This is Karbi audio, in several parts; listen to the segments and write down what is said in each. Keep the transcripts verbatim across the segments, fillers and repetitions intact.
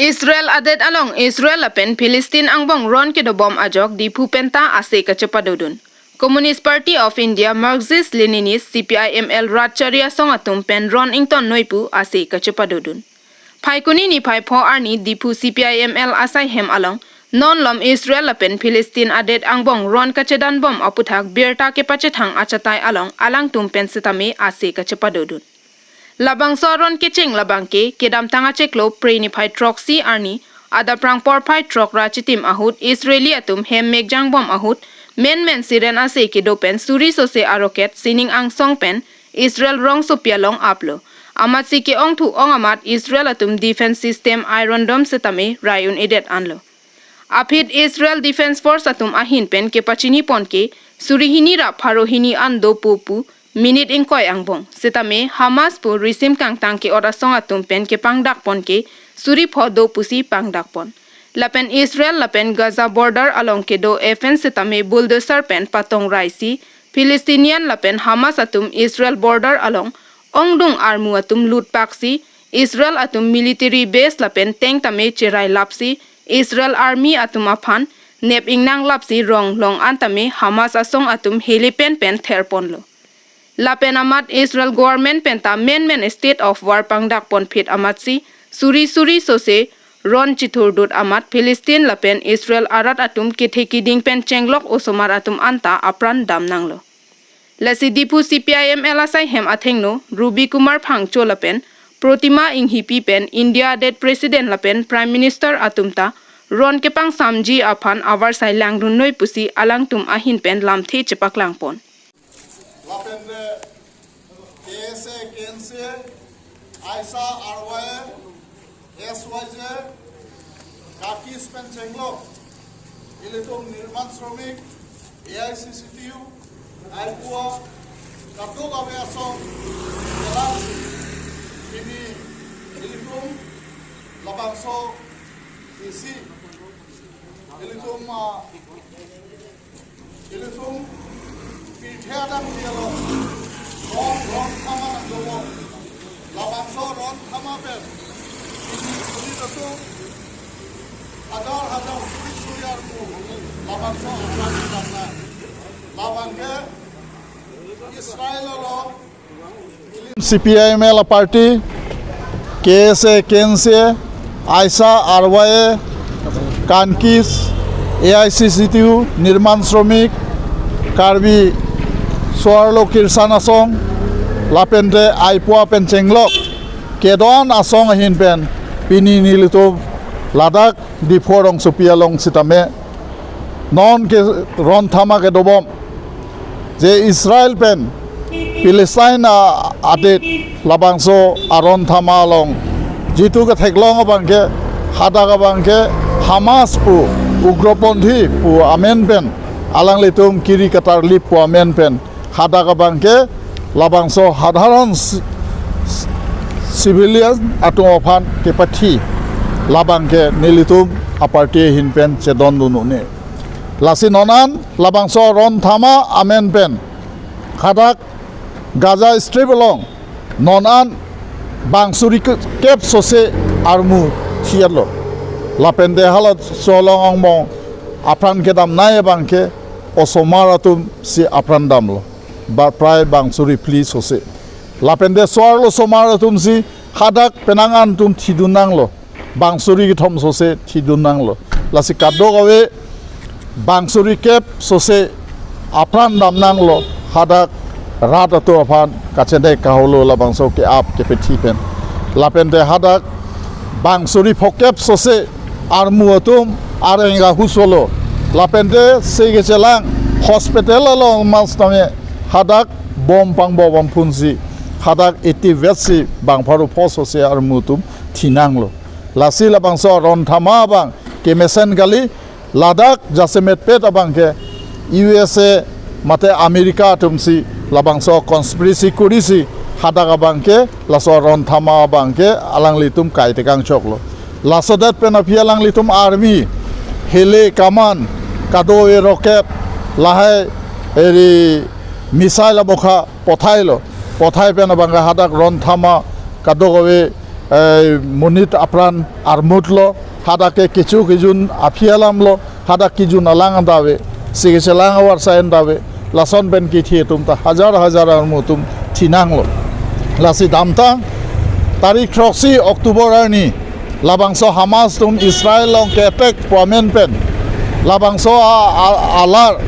Israel adet along Israel lapen Philistine angbong ron kedobom ajok Diphu penta ase kachepadodun. Communist Party of India Marxist Leninist C P I M L rat chari asong atum pen ron ingtonnoi pu ase kachepadodun. Phaikuni niphai pho arni Diphu C P I M L asai hem along non lom Israel lapen Philistine adet angbong ron kachedanbom aputhak birta kepachethang achatai along alangtum pen setame ase kachepadodun. Labangso aron kecheng labangke kedamtang achiklo Phre niphai throksi arni adap rang porphai throk ra chitim ahut Israeli atum hem mekjangbom ahut menmen siren ase kedo pen suri sose aroket sining angsong pen Israel rongsopi along aplo. Amatsi ke-ongthu ong amat Israel atum defense system Iron Dome setame rai un-edet anlo. Aphi Israel Defense Force atum ahin pen kepachini pon ke suri hini ra pharo hini an dopo pu minute ingkoi angbong. Setame Hamas pu risim kangtang ke-ot asong atum pen kepangdak pon ke suri pho do pusi pangdak pon. Lapen Israel lapen Gaza border along kedo F N setame bulldozer pen patong raisi Palestinian lapen Hamas atum Israel border along ongdung armu atum lutpaksi Israel atum military base lapen tank tame cherai lapsi Israel army atum aphan nep ingnang lapsi rong long an tame Hamas asong atum heli pen pen ther ponlo. Lapen amat Israel government penta menmen state of war pangdak ponphit amatsi suri suri sose ron chithurdut amat Philistine lapen Israel arat atum kethe kiding pen chenglok osomar atum anta apran damnanglo. Lasi Diphu C P I M L asai hem athengno Ruby Kumar Phangcho lapen Protima Enghipi pen India adet President lapen Prime Minister atum ta ron kepangsamji aphan avarsai langdunnoi pusi alangtum ahin pen lamthe chepaklang pon. Lapen de K S A, K N C A, AISA, R Y A, S Y J, Kakis pen chenglok ilitum nirman sromik, A I C C T U, aipo, kadokave asong kelang, pini ilitum labangso isi ilitum, ah, ilitum pirthe adang dialog ron, ron thama nangdobom. Labangso ron thama pen pini puni datum hajar hajar suri suri armu labangso apran damnang. Labang ke Israel along C P I M L party, K S A, K N C A, AISA, R Y A, Kankis, A I C C T U, Nirman Sromik, Karbi Soarlo Kirsan Asong, lapen de aipo pen chenglok kedo-an asong ahin pen pini nelitum ladak Diphu rongsopi along sitame non ke ron thama kedobom je Israel pen Palestine a-, adet labangso aron thama along jitu ketheklong abang ke hadak abang ke Hamas pu ugroponthi pu amen pen alanglitum kiri katarlip pu amen pen hadak abang ke labangso hadharon si-, si-, civilian atum aphan kepathi labang ke nelitum a-party ahin pen chedondun un-e. Lasi non an labangso ron thama amen pen hadak Gaza Strip along non an bang suri ke-, kep sose armu thiarlo. Lapen de halaso along angbong apran kedamnei abang ke osomar atum si apran damlo. Ba prai bang suri phli sose. Lapen de soarlo osomar atum si hadak penang an atum thidun nanglo. Bang suri kethom sose thidun nanglo. Lasi kadokave bang suri kep sose apran damnanglo hadak rat atum aphan kachedek kaholo labangso ke-ap kepethi pen. Lapen de hadak bang suri phokep sose armu atum areng ahut solo. Lapen de se kechelang hospital along mas tame hadak bom pangbobom phunsi hadak eighty vet si bang pharo pho sose armu atum thinanglo. Lasi labangso ron thama abang kemesen kali, ladak jasemet pet abang ke U S A mate America atum si labangso conspiracy kuri si hadak abang ke laso ron thama abang ke alanglitum kai tekang choklo. Laso det pen aphi alanglitum army, heli, kaman, kadokave rocket, lahai eri missile abokha pothailo. Pothai pen abang ke hadak ron thama kadokave eh, monit apran armutlo, hadak ke kecho kejun aphi alamlo, hadak kejun alang anta ave, si kechelang avarsai anta ave, lason pen kithi atum ta hajar hajar armu atum thinanglo. Lasi damtang tarik throksi October arni labangso Hamas atum Israel along ke-attack pu amen pen, labangso a, a, alar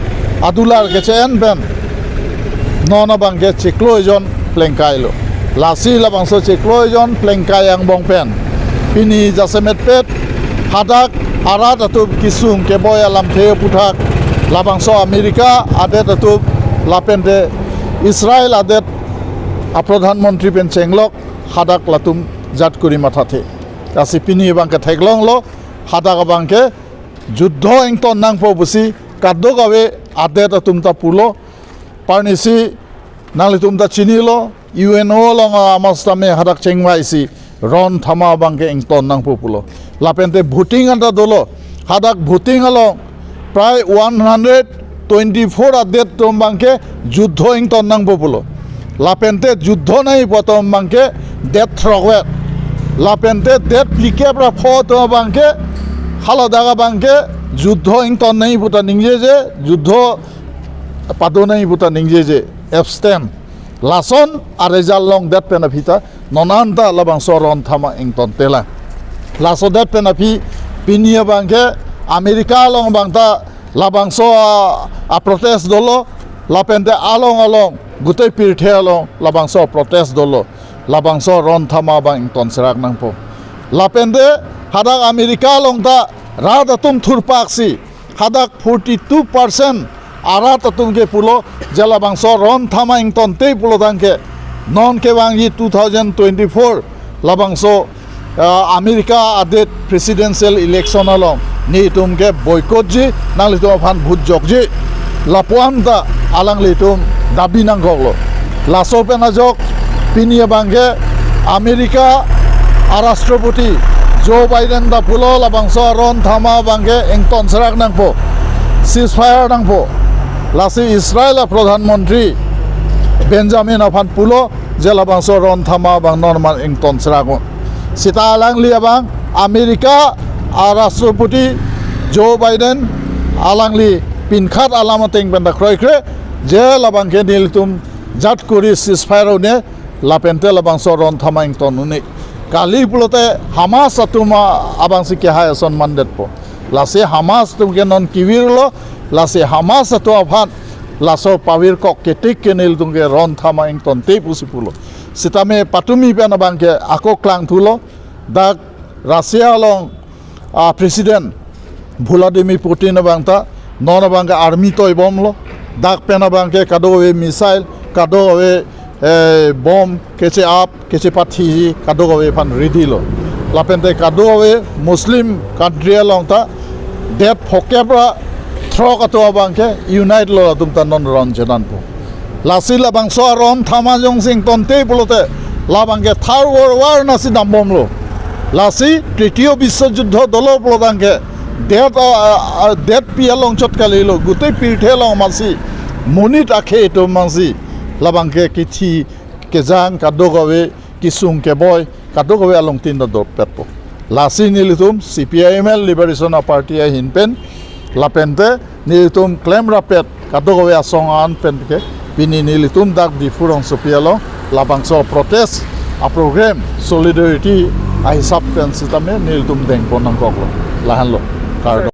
adular keche-en pen non abangke chiklo ejon plengkailo. Lasi labangso chiklo ejon plengkai angbong pen pini jasemetpet hadak arat atum kesung keboi alamthe aputhak labangso America adet atum lapente Israel adet a Pradhan Mantri pen chenglok hadak latum jat kuri mathathe. Lasi pini abangke theklonglo, hadak abangke juddho ington nangpo pusi kadokave adet atum ta pulo. Arnisi nanglitum ta chinilo, U N O along amas tame hadak chengvaisi ron thama abangke ington nangpo pulo. Lapente voting anta dolo. Hadak voting along prai one hundred twenty-four adet atum abangke juddho ington nangpo pulo. Lapente juddho nangji pu atum abangke det throkvet. Lapente det phlikep ra pho atum abangke haladak abangke juddho ington nangji pu ta ningjeje, juddho pado nangji pu ta ningjeje, abstain. Lason a-result longdet pen aphi ta non anta labangso ron thama ingtontelang. Laso det pen aphi pini abangke America along abang ta labangso a, a-protest dolo, lapente along along gutei pirthe along labangso protest dolo, labangso ron thama abang ington serak nangpo. Lapente hadak America along ta rat atum thurpaksi hadak forty-two percent arat atum ke pulo je labangso ron thama ingtonte pulo tangke non kevangji two thousand twenty-four labangso, ah, America adet presidential election along nelitum ke boycott ji, nanglitum aphan vote jokji, lapu-an ta alanglitum dabi nangkoklo. Laso pen ajok pini abangke America a-Rashtrapati Joe Biden ta pulo labangso ron thama abangke ington serak nangpo, ceasefire nangpo. Lasi Israel a-Pradhan Mantri Benjamin aphan pulo je labangso ron thama abang non man ington seraknon. Seta alangli abang America a-Rashtrapati Joe Biden alangli pinkhat alam ateng pen ta kroikre je labangke nelitum jat kuri ceasefire un-e, lapente labangso ron thama ington un-e. Kali pulote Hamas atum a-, abangsi kehai ason mandetpo. Lasi Hamas atum ke non kevirlo, lasi Hamas atum aphan laso pavirkok ketik ke nelitum ke ron thama ingtonte pusi pulo. Sitame patumi pen abangke ako klangthulo, dak Russia along a-president Vladimir Putin abang ta non abangke army toibomlo, dak pen abangke kadokave missile, kadokave, eh, bomb keche-ap kechepathiji kadokave aphan ready lo. Lapente kadokave Muslim country along ta det phokep ra throk atum abangke unite lo, latum ta non ron chenanpo. Lasi labangso aron thama jongsi ingtonte pulote labangke Third World War nasi dambomlo. Lasi Tritiyo Biswa Juddho dolo pulo tangke det, a, a, a, detpi along chot kalilo, gutei pirthe along masi monit akhei atum masi labangke kithi kejang kadokave kesung keboi kadokave alongtin ta dopetpo. Lasi nelitum C P I M L Liberation Party ahin pen lapente nelitum klemrappet kadokave asong an pen ke pini nelitum dak Diphu rongsopi along labangso protest a-program solidarity ahisap pen sitame nelitum dengpon nangkoklo. Lahenlo. Kardom.